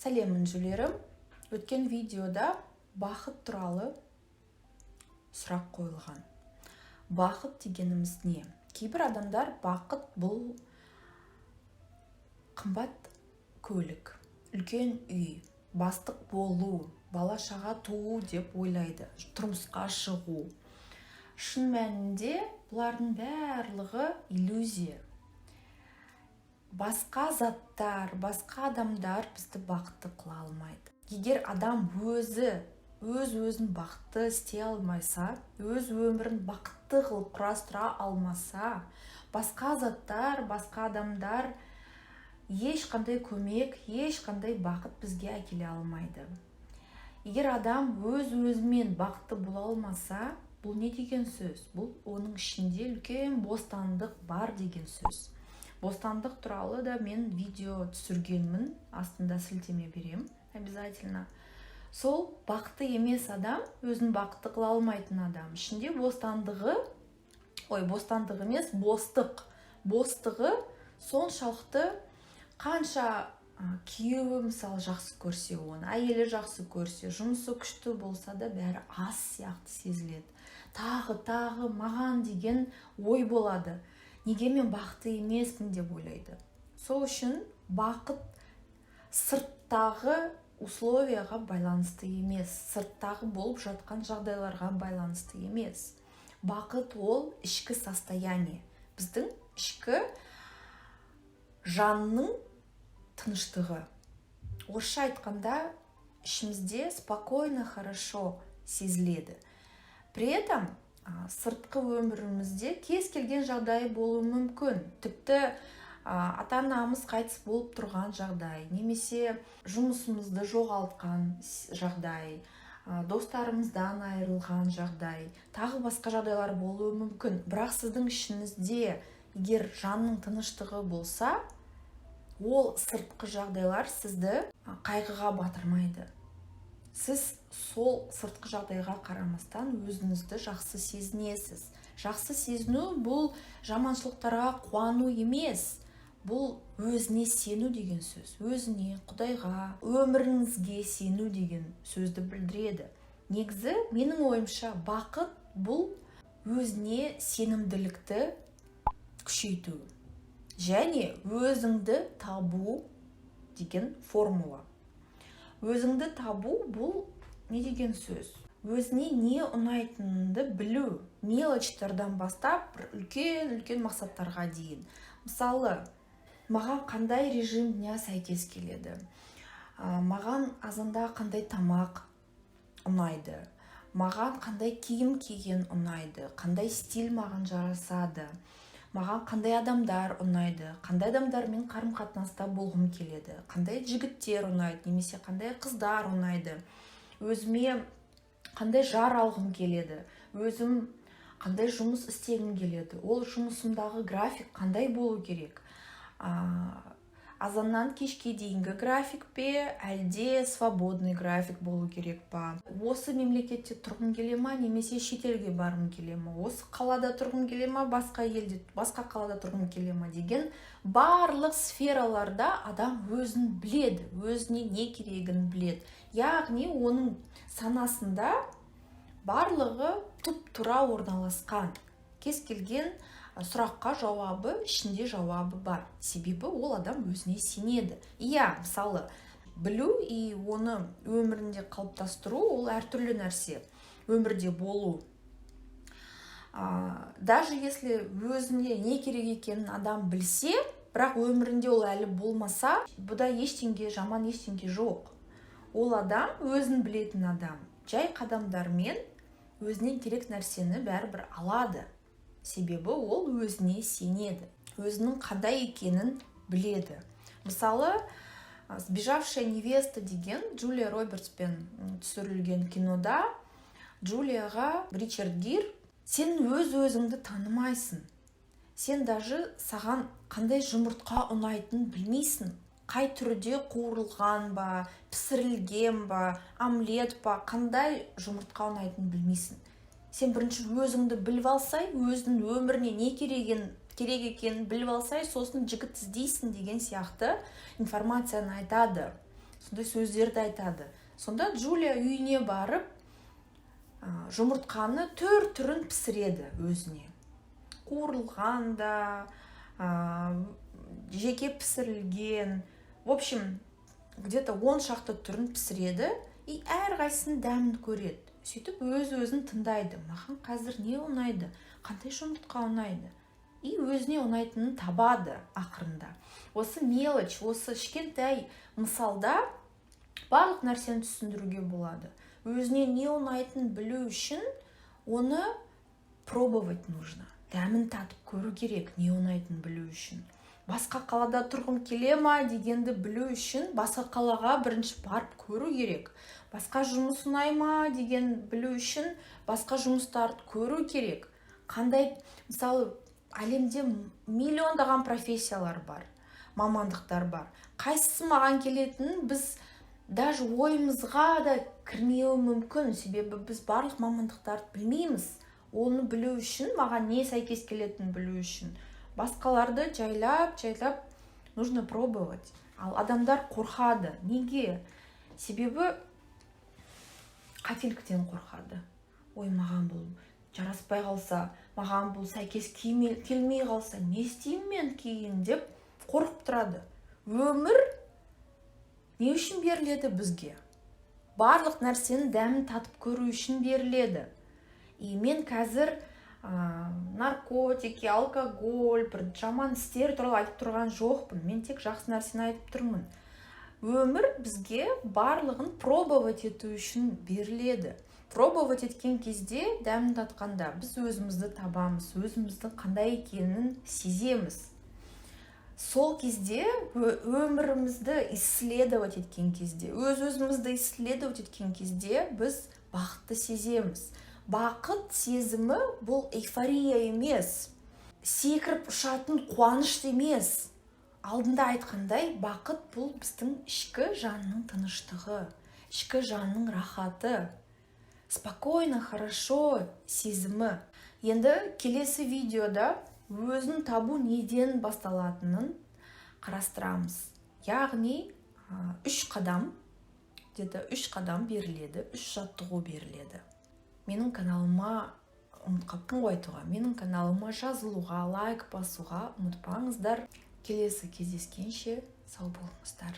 Сәлем, інжулерім! Өткен видеода бақыт туралы сұрақ қойылған. Бақыт дегеніміз не? Кейбір адамдар бақыт бұл қымбат көлік, үлкен үй, бастық болу, бала шаға туу деп ойлайды, тұрмысқа шығу. Шын мәнінде бұлардың барлығы иллюзия. Басқа заттар, басқа адамдар бізді бақытты қыла алмайды. Егер адам өзі өз өзін бақытты істей алмаса, өз өмірін бақытты қылып құрастыра алмаса, басқа заттар, басқа адамдар ешқандай көмек, ешқандай бақыт бізге әкеле алмайды. Егер адам өз өзімен бақытты бола алмаса, бұл не деген сөз? Бұл оның ішінде үлкен бостандық бар деген сөз. Бостандық туралы да мен видео түсіргенмін, астында сілтеме берем обязательно. Сол бақытты емес адам, өзін бақытты қыла алмайтын адам ішінде бостандығы, ой, бостандық емес, бостық, бостығы соншалықты, қанша күйеуі, мысалы, жақсы көрсе оны, әйелі жақсы көрсе, жұмысы күшті болса да, бәрі аз сияқты сезіледі. Тағы, тағы маған деген ой болады, неге мен бақытты емеспін деп ойлайды. Сол үшін бақыт сырттағы условияға байланысты емес, сырттағы болып жатқан жағдайларға байланысты емес. Бақыт ол ішкі состояние, біздің ішкі жанның тыныштығы. Орысша айтқанда, ішімізде спокойно, хорошо сезіледі. При этом сыртқы өмірімізде кез келген жағдай болуы мүмкін. Тіпті ата анамыз қайтыс болып тұрған жағдай немесе жұмысымызды жоғалтқан жағдай, достарымыздан айырылған жағдай, тағы басқа жағдайлар болуы мүмкін. Бірақ сіздің ішіңізде егер жанның тыныштығы болса, ол сыртқы жағдайлар сізді қайғыға батырмайды. Сіз сол сыртқы жағдайға қарамастан өзіңізді жақсы сезінесіз. Жақсы сезіну бұл жаманшылықтарға қуану емес, бұл өзіне сену деген сөз, өзіне, Құдайға, өміріңізге сену деген сөзді білдіреді. Негізі, менің ойымша, бақыт бұл өзіне сенімділікті күшейту және өзіңді табу деген формула. Өзіңді табу бұл не деген сөз? Өзіне не ұнайтыныңды білу, мелочьтардан бастап бір үлкен үлкен мақсаттарға дейін. Мысалы, маған қандай режим дня сәйкес келеді, маған азанда қандай тамақ ұнайды, маған қандай киім киген ұнайды, қандай стиль маған жарасады, маған қандай адамдар ұнайды, қандай адамдармен қарым қатынаста болғым келеді, қандай жігіттер ұнайды немесе қандай қыздар ұнайды, өзіме қандай жар алғым келеді, өзім қандай жұмыс істегім келеді, ол жұмысымдағы график қандай болу керек, азаннан кешке дейінгі график пе, әлде свободный график болу керек па, осы мемлекетте тұрғым келе ма немесе шетелге барғым келе ма, осы қалада тұрғым келе ма, басқа елде, басқа қалада тұрғым келе ма деген барлық сфераларда адам өзін біледі, өзіне не керегін біледі. Яғни оның санасында барлығы тұп тура орналасқан. Кез келген сұраққа жауабы, ішінде жауабы бар, себебі ол адам өзіне сенеді. Иә, мысалы, білу и оны өмірінде қалыптастыру ол әртүрлі нәрсе. Өмірде болу, даже если өзіне не керек екенін адам білсе, бірақ өмірінде ол әлі болмаса, бұда ештеңе жаман, ештеңе жоқ. Ол адам, өзін білетін адам, жай қадамдармен өзіне керек нәрсені бәрібір алады, себебі ол өзіне сенеді, өзінің қандай екенін біледі. Мысалы, «Сбежавшая невеста» деген Джулия Робертспен түсірілген кинода Джулияға Ричард Гир: «Сен өз өзіңді танымайсың, сен даже саған қандай жұмыртқа ұнайтынын білмейсің, қай түрде, қуырылған ба, пісірілген ба, омлет па, қандай жұмыртқа ұнайтынын білмейсің. Сен бірінші өзіңді біліп алсай, өзінің өміріне не керек екенін біліп алсай, сосын жігіт іздейсің», — деген сияқты информацияны айтады. Сондай сөздерді айтады. Сонда Джулия үйіне барып, жұмыртқаны түр түрін пісіреді өзіне: қуырылған да, жеке пісірілген, в общем, где-то 10 шақты түрін пісіреді и әрқайсысының дәмін көреді. Сөйтіп өз өзін тыңдайды: маған қазір не ұнайды, қандай жұмыртқа ұнайды? И өзіне ұнайтынын табады ақырында. Осы мелочь, осы кішкентай мысалда барлық нәрсені түсіндіруге болады. Өзіне не ұнайтынын білу үшін оны пробовать нужно, дәмін татып көру керек. Не ұнайтынын білу үшін, басқа қалада тұрғым келе ма дегенді білу үшін басқа қалаға бірінші барып көру керек. Басқа жұмыс ұнай ма деген білу үшін басқа жұмыстарды көру керек. Қандай, мысалы, әлемде миллиондаған профессиялар бар, мамандықтар бар. Қайсысы маған келетінін біз даже ойымызға да кірмеуі мүмкін, себебі біз барлық мамандықтарды білмейміз. Оны білу үшін, маған не сәйкес келетінін білу үшін басқаларды жайлап жайлап нужно пробовать. Ал адамдар қорқады. Неге? Себебі қателіктен қорқады. Ой, маған бұл жараспай қалса, маған бұл сәйкес келмей қалса, не істеймін мен кейін деп қорқып тұрады. Өмір не үшін беріледі бізге? Барлық нәрсенің дәмін татып көру үшін беріледі. И мен қазір наркотики, алкоголь, бір жаман істер туралы айтып тұрған жоқпын. Мен тек жақсы нәрсені айтып тұрмын. Өмір бізге барлығын пробовать ету үшін беріледі. Пробовать еткен кезде, дәмін татқанда, біз өзімізді табамыз, өзіміздің қандай екенін сеземіз. Сол кезде, өмірімізді исследовать еткен кезде, өз өзімізді исследовать еткен кезде біз бақытты сеземіз. Бақыт сезімі бұл эйфория емес, секіріп ұшатын қуаныш емес. Алдында айтқандай, бақыт бұл біздің ішкі жанның тыныштығы, ішкі жанның рахаты, спокойно, хорошо сезімі. Енді келесі видеода өзін табу неден басталатынын қарастырамыз. Яғни үш қадам, где-то үш қадам беріледі, үш жаттығу беріледі. Менің каналыма, ұмытып қалыппын ғой айтуға, менің каналыма жазылуға, лайк басуға ұмытпаңыздар. Келесі кездескенше сау болыңыздар.